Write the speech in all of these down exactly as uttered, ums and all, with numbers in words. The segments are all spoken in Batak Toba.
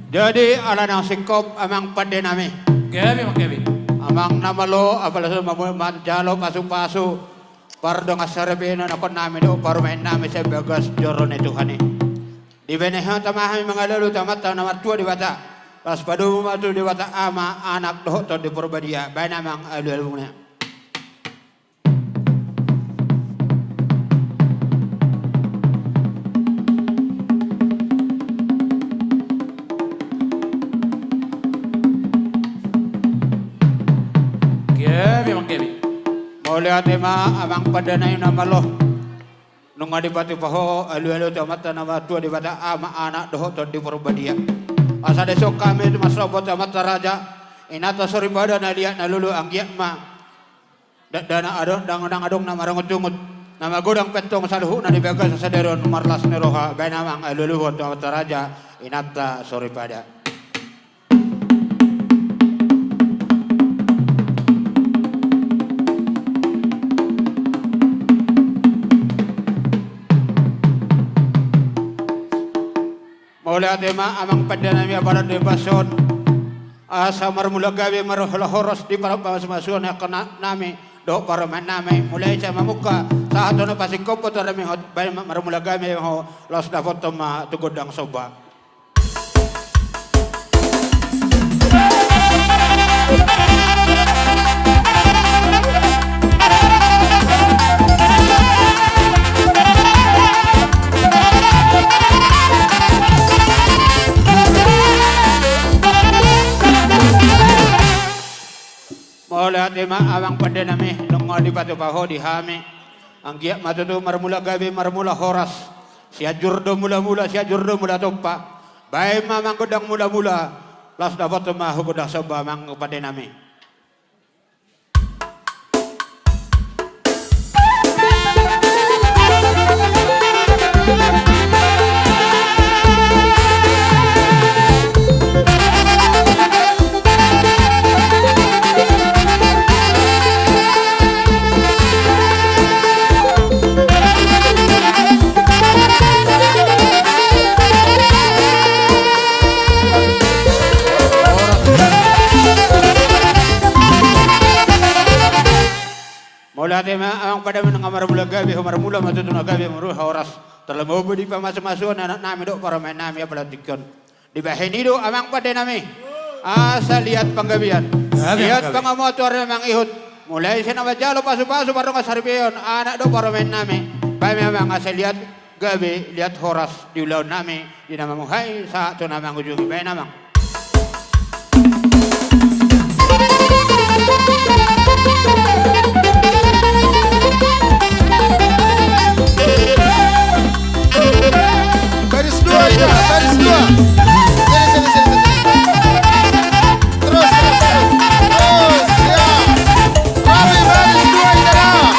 Jadi ala naung singkop amang pande nami. Gabe, amang, gabe. Amang na malo, apala so mamu-, manjalo pasu-pasu pardongan saripeon ni anakkonami dohot parumaen nami sian bagas joro ni Tuhan i. Dibaen hami ma tu Amanta na martua Debata. Laos padomu ma tu Debata Ama, Anak dohot Tondi Porbadia. Baen amang alualumuna. Gabe, amang, gabe. Mauliate ma amang pande nami na malo. Nunga dipatupa ho alualu tu Amanta na martua Debata Ama, Anak dohot Tondi Porbadia. Asa dison hami tu marsomba tu amanta raja, inanta soripada na liat na lolo, anggiat ma ndang adong, ndang adong na marungutungut, na magodang pe antong saluhutna di bagasan sadari on marlas ni roha. Baen amang alualuhon tu amanta raja, inanta soripada. Mauliate ma amang pande nami, apala di bagasan on asa marmula gabe marmula horas di parpamasumasu ni angka na-, nami dohot parumaen nami, mulai sian mamungka sahat tu na pasingkophon tu na mangihut, baen ma marmula gabe ho, laos dapothon ma tu gondang somba. Mauliate ma amang pande nami, nunga dipatupa ho di hami. Anggiat ma tutu marmula gabe marmula horas. Sianjur do mula-mula, Sianjur do mula tompa. Baen ma amang gondang mula-mula, laos dapothon ma ho gondang somba amang pande nami. Mauliate ma amang pande nami, nunga marmula gabe ho, marmula ma tutu na gabe marmula horas. Tarlumobi di pamasumasuon ni anak nami dohot parumaen nami, apala tingki on. Dibahen i do amang pande nami, asa liat panggabean, gabe, liat panggabean. Pangomoan tu ari na mangihut, mulai sian na manjalo pasu-pasu pardongan saripeon anak dohot parumaen nami. Baen ma amang asa liat gabe liat horas di ulaon nami, di na mamuhai sahat tu na mangujungi. Baen amang. Baris dua, ida, baris dua. Sini, sini, sini, sini. Terus, terus, terus. Terus, ya. Rame, baris dua, ida, dah.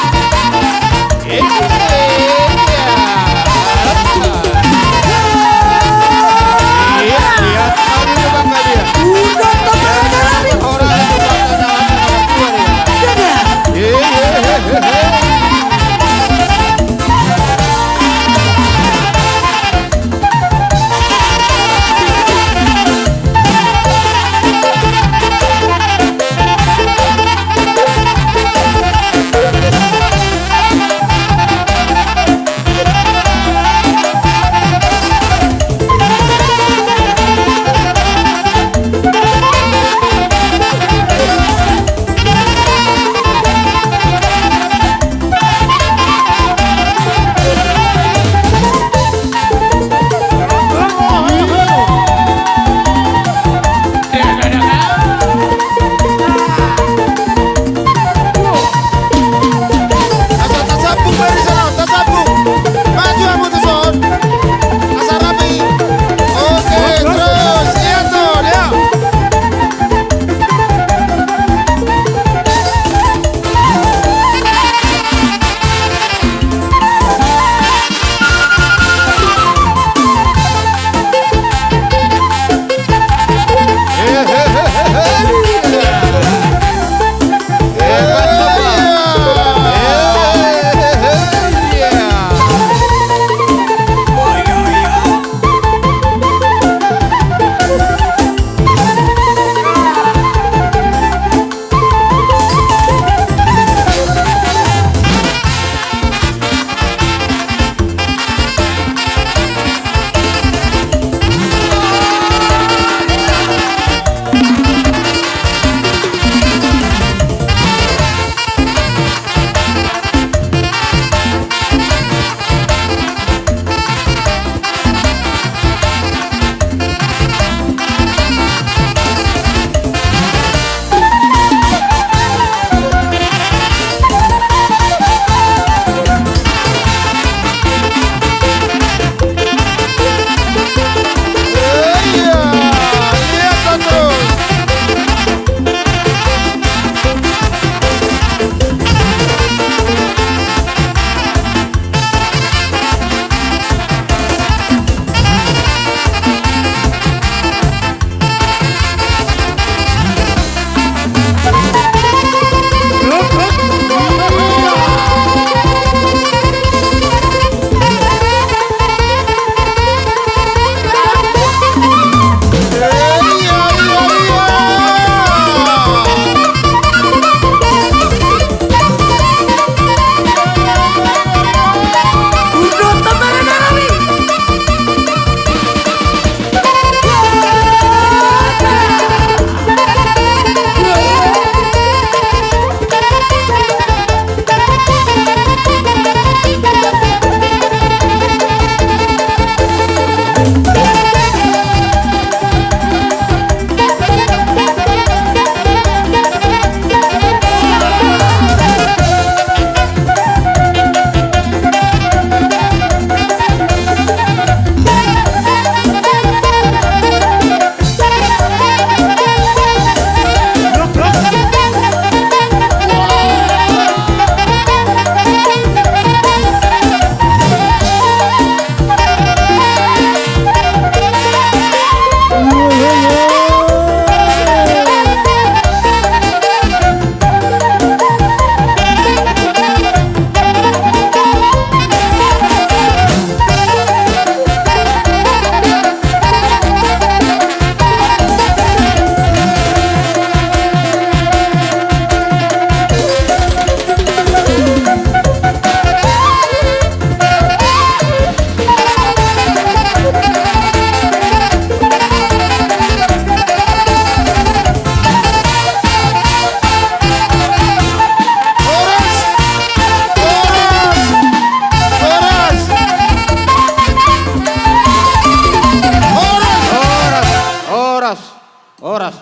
Horas.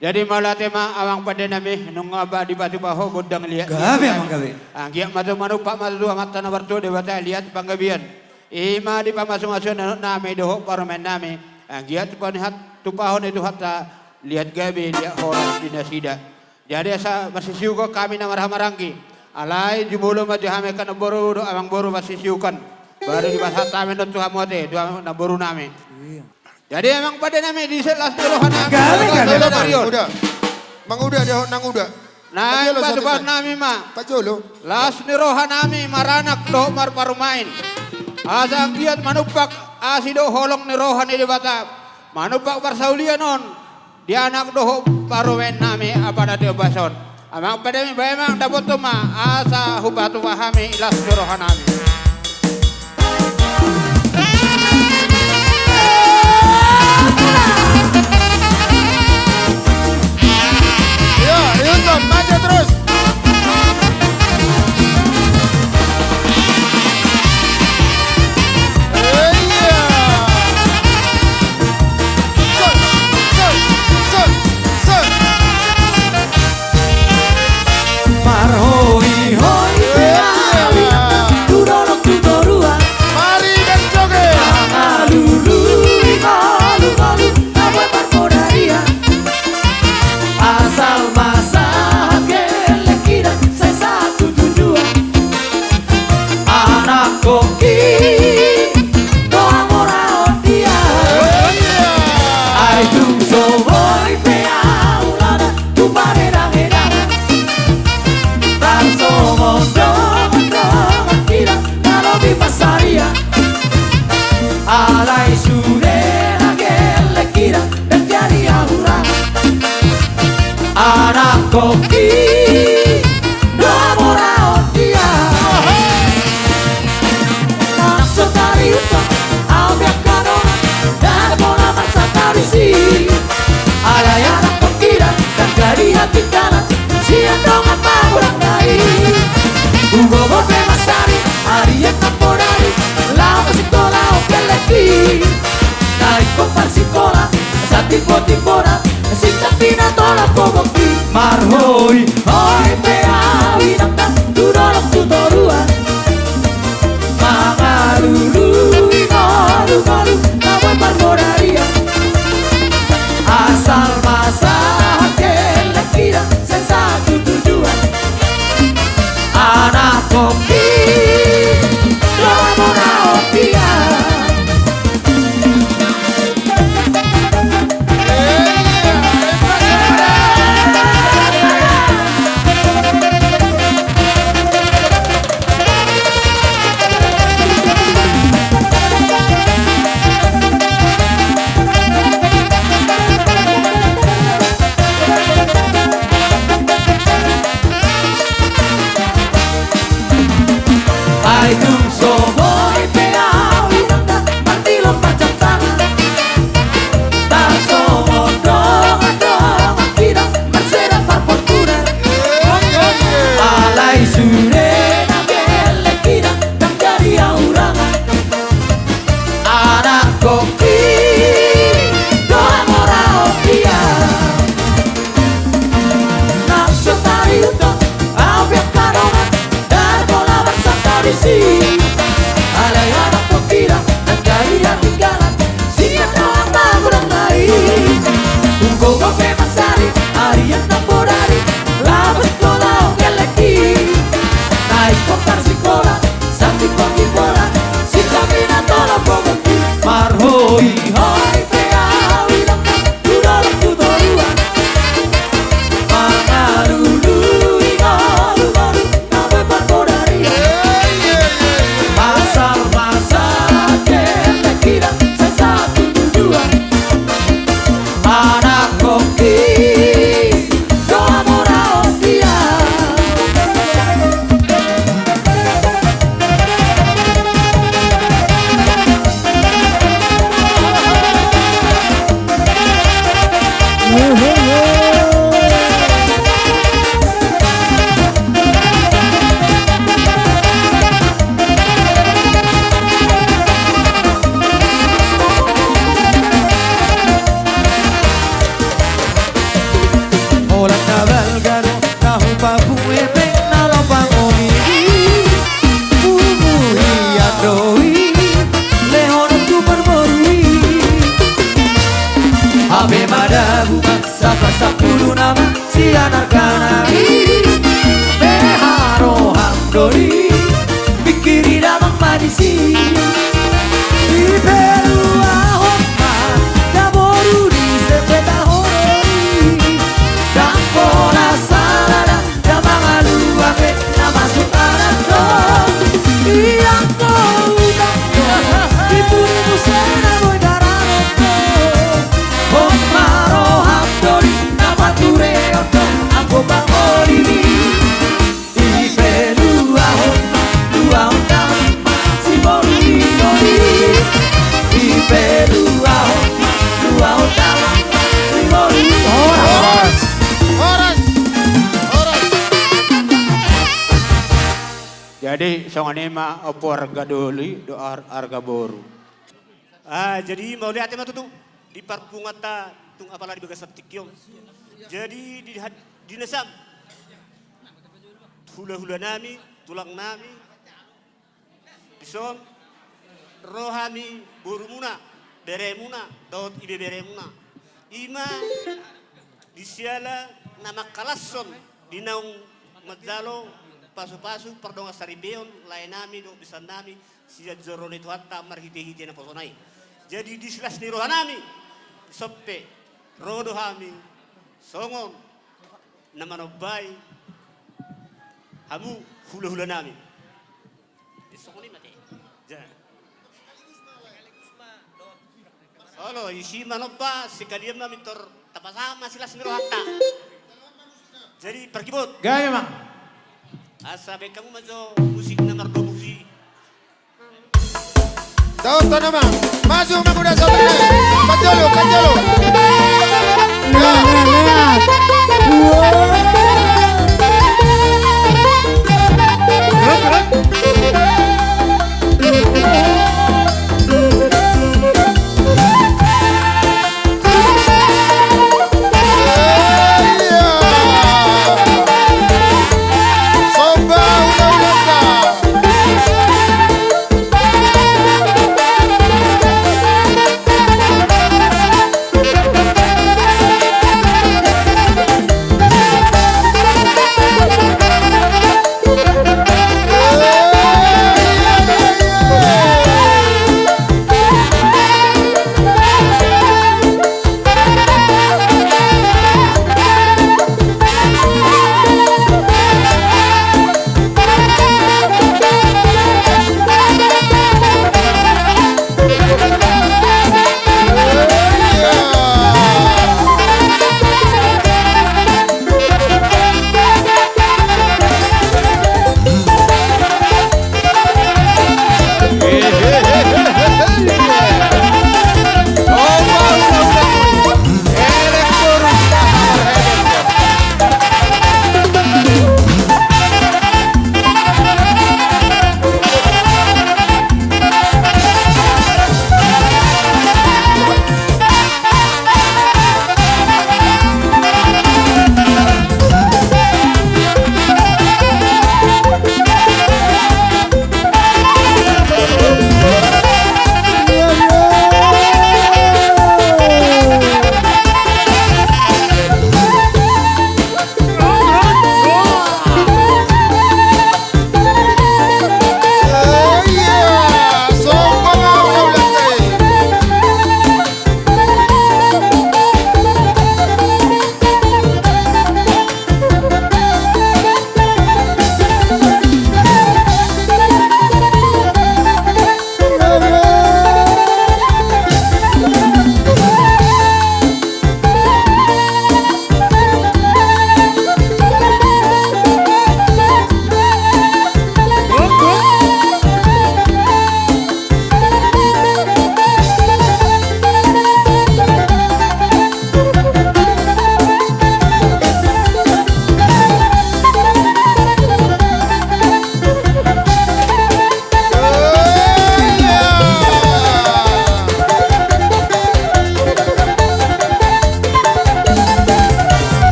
Jadi mauliate ma amang pande nami, nunga ba dipatupa ho gondang liat. Gabe, amang, gabe. Anggiat ma tu manumpak ma tu Amanta na martua Debata liat panggabean. I ma dipamasumasuon anak nami dohot parumaen nami. Anggiat tupahon ni Tuhanta liat gabe, liat horas di nasida. Jadi asa marsisiukon hami na marhahamaranggi. Alai jumolo ma tu hami angka namboru dohot amangboru marsisiukon. Baru dipasahat hami annon tu hamu ate, tu amangboru nami. Jadi amang pande nami, disi las ni roha nami. Gabe, gabe. Manguda. Manguda, dia manguda. Naeng patupaon nami ma. Pajolo. Las ni roha nami maranak dohot marparumaen. Asa anggiat manumpak asi dohot holong ni roha ni Debata. Manumpak parsaulian on. Di anak dohot parumaen nami apala di ombas on. Amang pande nami, baen ma, dapothon ma asa hupatupa hami las ni roha nami. Iya, ihuthon, maju terus. Iya. Set, set, set, set. Marhoi-hoi pe ahu, tu dolok tu toruan. Mari, Bang Joget. Mangalului ngolu-ngolu, na boi marmodarian. Asal ma sahat gellengkina, sai sahat tu tujuan. Anakkongki do hamoraon dia. Ai tung so boi pe ahu rada tu panedangedangan. Tarsongon dongan-dongan hita na lobi pansarian. Alai sude na gellengkina, ndang jadi ahu rada. Anakkongki do hamoraon dia. Nang so tariuthon ahu pe angka dongan, ndada pola marsatarisi. Alai anakkongki da, ndang jadi hatindalan sian dongan magodang na i. Hugogo pe mansari, arian na bodari, laho sikola on gellengki. Na ingkon marsikola, satimbo-timbona, sitambina tolap gogongki. Marhoi-hoi pe ahu inang, tu dolok tu toruan. Mangalului ngolu-ngolu, na boi marmodarian. Asal ma sahat gellengkina, sai sahat tu tujuan. Anakkongki do hamoraon dia. Ai tung so boi pe ahu inang, martilon marjam tangan. Tarsongon dongan-dongan hita, marseda parportunan. Alai sude na gellengkina, ndang jadi ahu rada. Anakkongki do hamoraon dia. Nang so tariuthon ahu pe angka dongan, ndada pola marsatarisi. Alai anakkongki da, ndang jadi hatindalan sian dongan magodang na i. Hugogo pe mansari, arian na bodari, laho sikola on gellengki. Na ingkon marsikola, satimbo-timbona, sitambina tolap gogongki. Marhoi-hoi pe ahu inang, tu dolok tu toruan. Mangalului ngolu-ngolu, na boi marmodarian. Asal ma sahat gellengkina, sai sahat tu tujuan. Anakkongki do hamoraon dia. Be madabu ma sampulu nama sian arga nami. Be haroham doli, pingkiri damang ma disi. Dipaluahon ma na boru ni Sepeta ho doli. Ndang pola sala da na mangaluang be na masuk adat do. Ia kau utang do, tipu-tipu sena boi dararon do. Hos ma roham doli na patureon do anggo pangoli. Dipaluahon ma, luahon damang ma si boru ni doli. Dipaluahon ma, luahon damang ma si boru ni doli. Horas. Horas. Horas. Jadi songon i ma, ompu arga doli dohot ar-, arga boru. Ah, jadi mauliate ma tutu di parpunguanta tung apala di bagasan tingki on. Jadi di had-, di nasam hula-hula nami, tulang nami, dison ro hami borumuna, beremuna dohot ibeberemuna. I ma di siala na mangkalashon di naung manjalo pasu-pasu pardongan saripeon lae nami dohot besan nami sian joro ni Tuhanta marhite-hite naposona i. Jadi di silas ni roha nami dison pe ro do hami songon na manombai hamu hula-hula nami. Di songon i ma te. Ja. Olo, disi manomba sekalian ma mintor tapasahat ma silas ni rohanta. Jadi parkibot. Gabe ma. Asa baen hamu ma jo musik na mardua musik. Daothon nama. Maju mangkuda sopir. Kan jolo, kan jolo. Ya.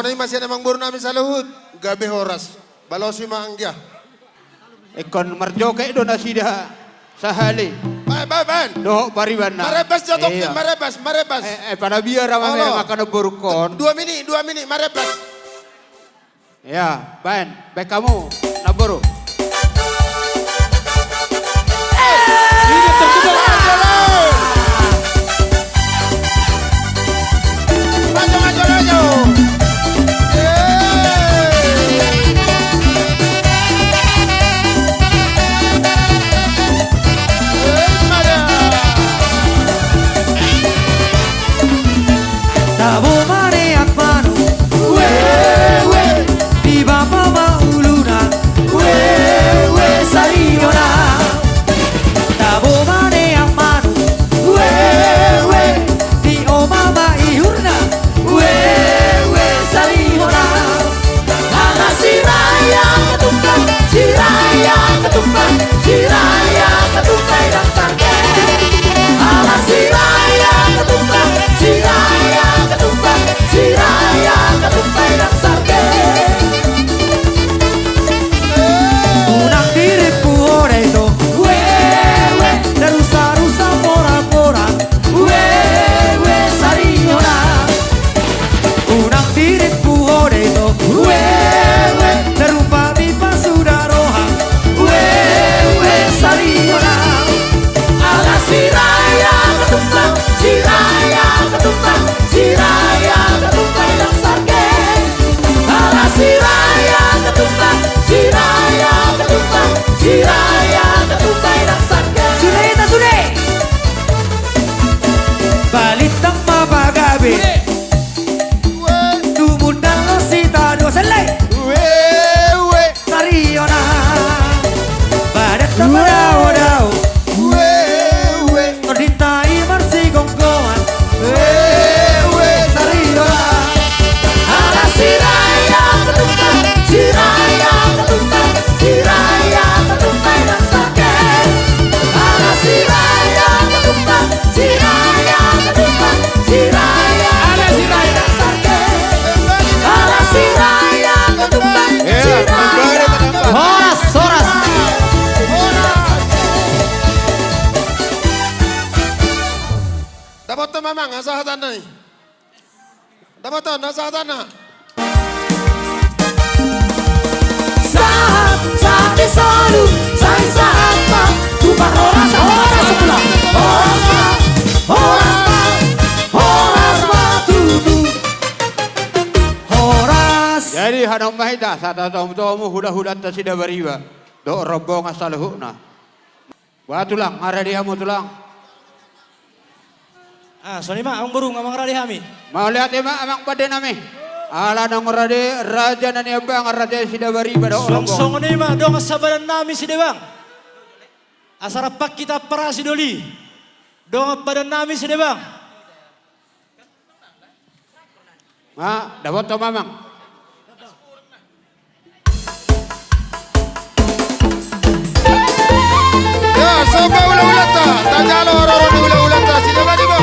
Ima sian amangboru nami saluhut, gabe horas. Balosi ma anggia. Ingkon marjoget do nasida sahali. Baen, baen, baen. Dohot paribanna. Marebas jo tongkin, marebas, marebas. Eh, eh, pala biar ama mereng angka namborungkon. Dua minik, dua minik, marebas. Ya, baen, baen hamu, namboru. Tabo ma neak manuk, ue, ue. Di bapa ma uluna, ue, ue, sariona. Tabo ma neak manuk, ue, ue. Di oma ma ihurna, ue, ue, sariona. Ala Siraia Ketupat, Siraia Ketupat, Siraia Ketupat Inang Sarge. Ala Siraia Ketupat, Siraia Ketupat, Siraia Ketupat Inang Sarge. Unang dirimpu ho da ito, ue, ue. Darusa-rusa pora-pora, ue, ue, sariona. Unang dirimpu ho da ito, ue, ue. Darupa mi pasuda roha, ue, ue, sariona. Ala Siraia Ketupat, Siraia Ketupat, Siraia Ketupat Inang Sarge. Ala Siraia Ketupat, Siraia Ketupat, Siraia Ketupat Inang Sarge. Sude, ita sude. Balintang ma pagabe. Sude. Tumundalhon sitadoan, selai. Ue, ue. Sariona. Badanta madao-dao. Ue, ue. Tondinta i marsigomgoman. Ue, ue. Sariona. Ala Siraia Ketupat, Siraia Ketupat, Siraia Ketupat Inang Sarge. Ala Siraia Ketupat, Siraia Ketupat, Siraia Ketupat Inang Sarge. Ala Siraia Ketupat, Siraia Ketupat. Horas, horas. Dapothon ma amang, asa hatana i. Dapothon, asa hatana. Sahat, sahat ni solu, sai sahat ma tu parhorasan. Horas, horas, horas ma, horas ma, horas ma tutu. Horas. Jadi, hanon ma hita, sataotomu hulahulanta Sidabariba dohot rombongan saluhutna. Bah, Tulang, nga rade hamu, Tulang? Ah, songon i ma, amangboru, nga mangarade hami. Mauliate ma, amang pande nami. Ala naung rade raja na niambangan, raja Sidabariba dohot rombongan. Songon i ma, dongan sabadan nami Sidebang. Asa rap hita parasi doli. Dongan padan nami Sidebang. Nga, dapothon ma amang. Ya, soba hulahulanta, tajalo haroro ni hulahulanta Sidabariba.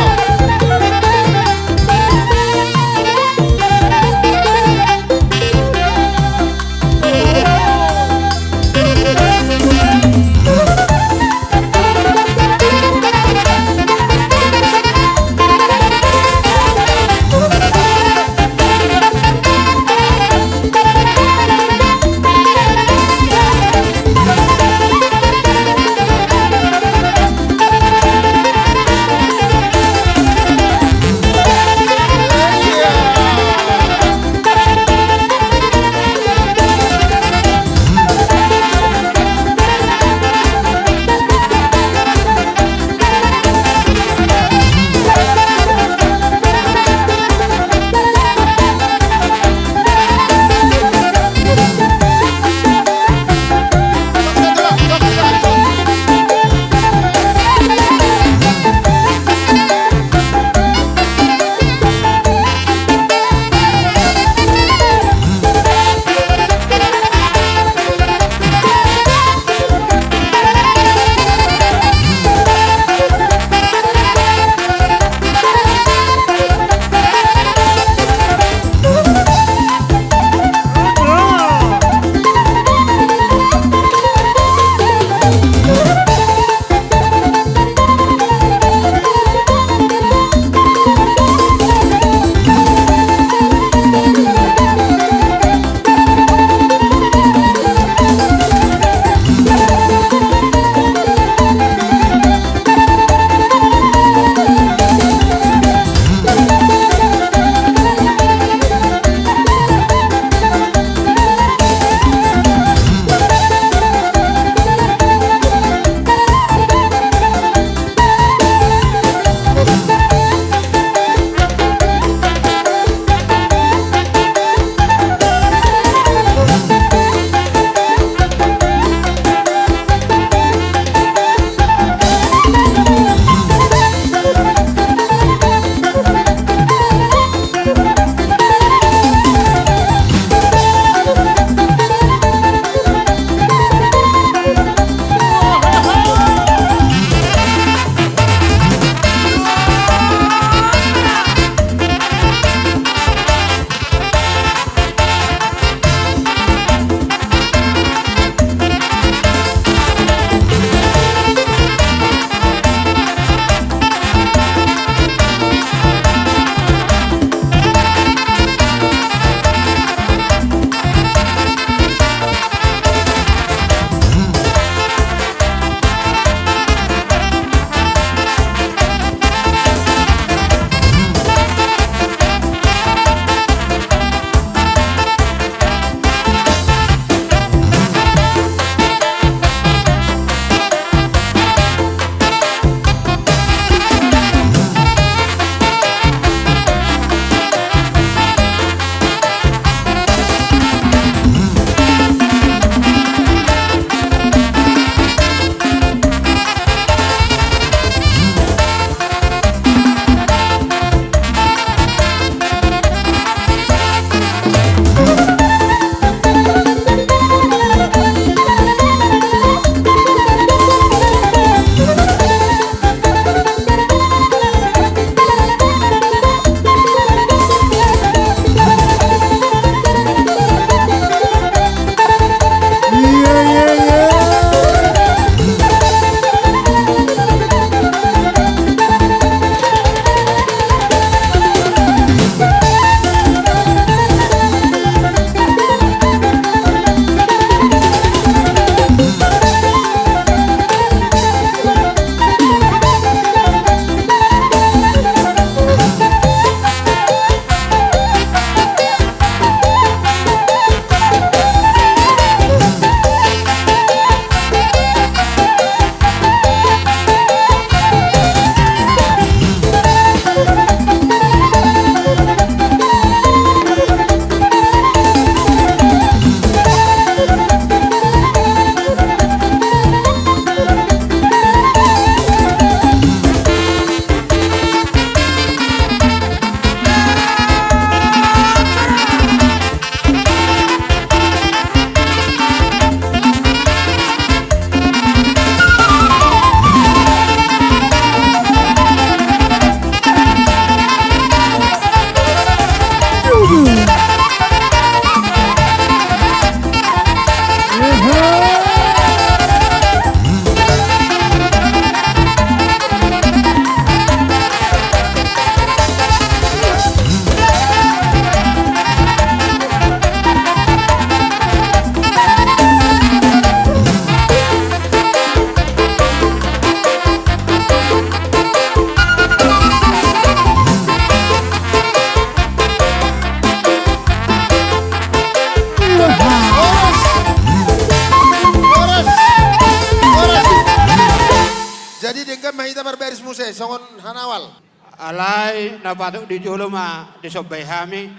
Patuk di jolo ma disomba hami.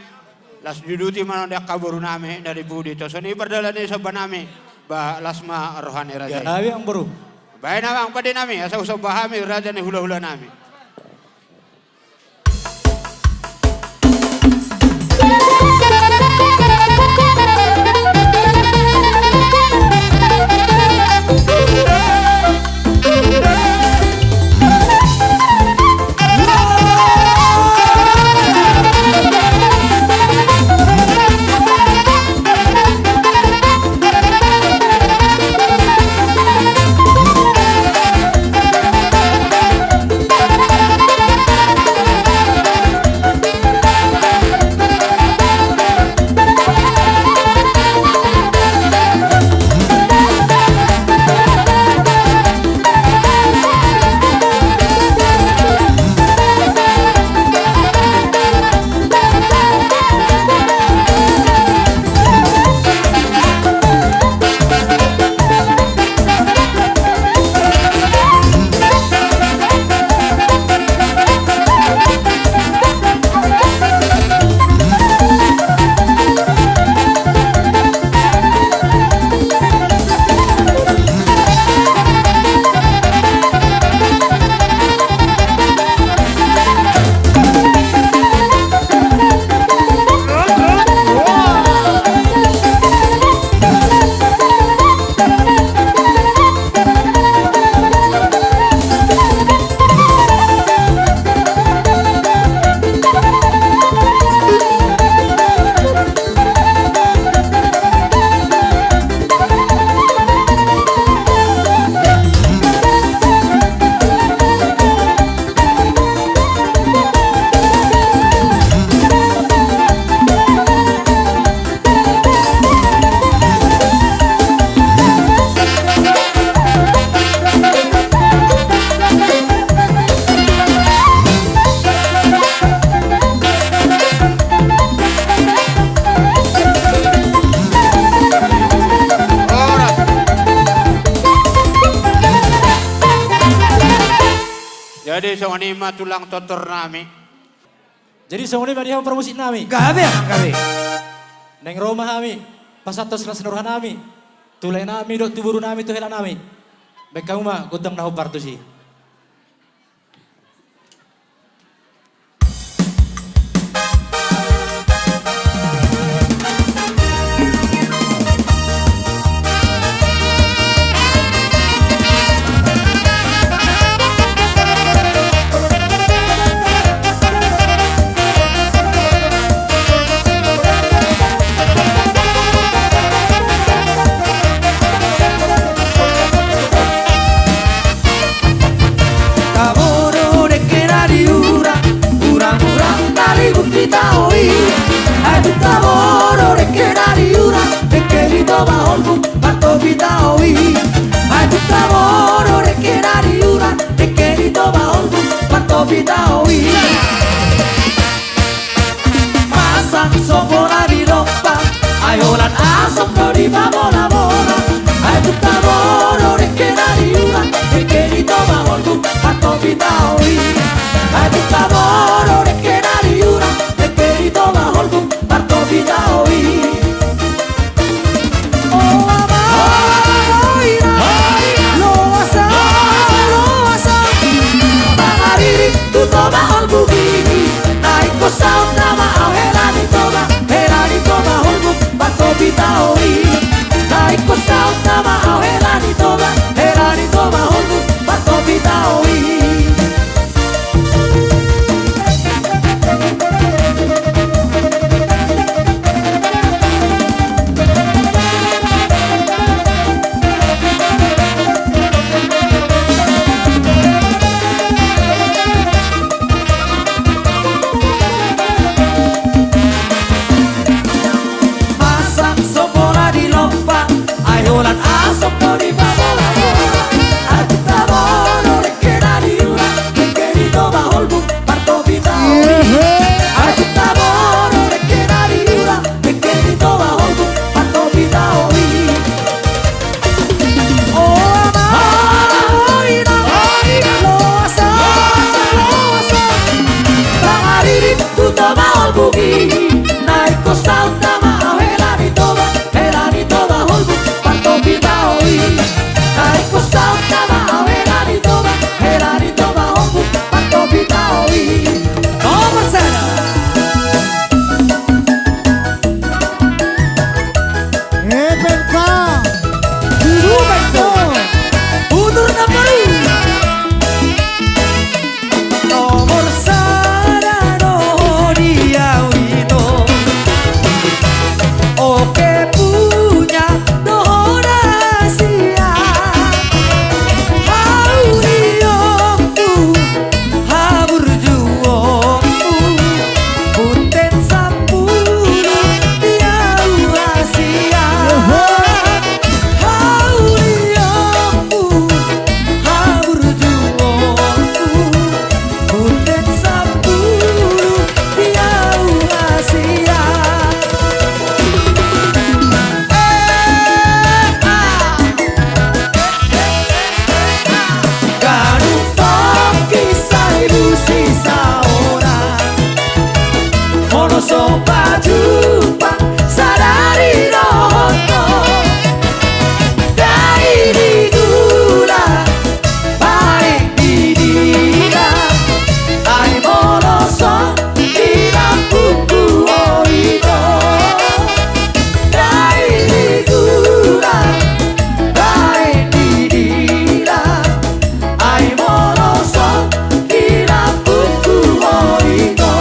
Las diuduti ma on di angka boru nami na di pudi, tontu songon i pardalanan ni somba nami. Ba las ma roha ni raja i. Gabe amang boru. Baen amang pande nami, asa husomba hami raja ni hulahula nami. Jadi songon i ma tulang tortor nami. Jadi songon i ma di hamu parmusik nami. Gabe, gabe. Naeng ro ma hami pasahat las ni roha nami tu lae nami dohot tu boru nami tu hela nami. Baen hamu ma gondang na hombar tusi. Taboru dengke na di ura, ura-ura na ribut di tahi. Aduh taboru dengke na di ura, dengke di toba holbu, martopi tahi. Aduh taboru dengke na di ura, dengke di toba holbu, martopi tahi. Pasang sopo na di dompak, ai holan asok do di pabola-bola. Aduh taboru dengke na di ura, dengke di toba holbu, martopi tahi. Aduh taboru dengke na di ura, dengke di toba holbu, martopi tahi. O ama, o ina, loas au, loas au. Mangariri tu toba holbu i. Na ingkon saut nama au hela ni toba, hela ni toba holbu, martopi tahi. Na ingkon saut nama au hela ni toba, hela ni toba holbu, martopi tahi. Toba Holbung i, na ingkon saut nama au hela ni Toba, hela ni Toba Holbung, partopi tao i. Na ingkon saut nama au hela ni Toba, hela ni Toba Holbung, partopi tao i. Nomor sada. Hepeng ka. Hepeng ka. Udur na baru. Nomor sada do ho di au ito. Oke punya do ho na sia. Hau ni ompu, haburjuonmu. Punten sampulu di au hasia. Hau ni ompu, haburjuonmu. Punten sampulu di au hasia. Eh, ah. Ganup tongki saribu sisaoran. Molo so pajumpang sadari dohot ho. Dai di gula, baen di dila. Ai molo so di lambungku ho ito. Dai di gula, baen di dila. Ai molo so di lambungku ho ito.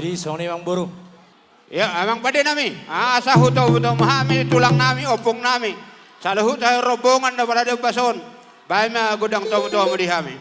Jadi songon i, amang boru. Ia, amang pande nami, asa hutomu-tomu hami tulang nami, ompung nami, saluhut hami rombongan na marade ombas on. Baen ma gondang tomu-tomu di hami.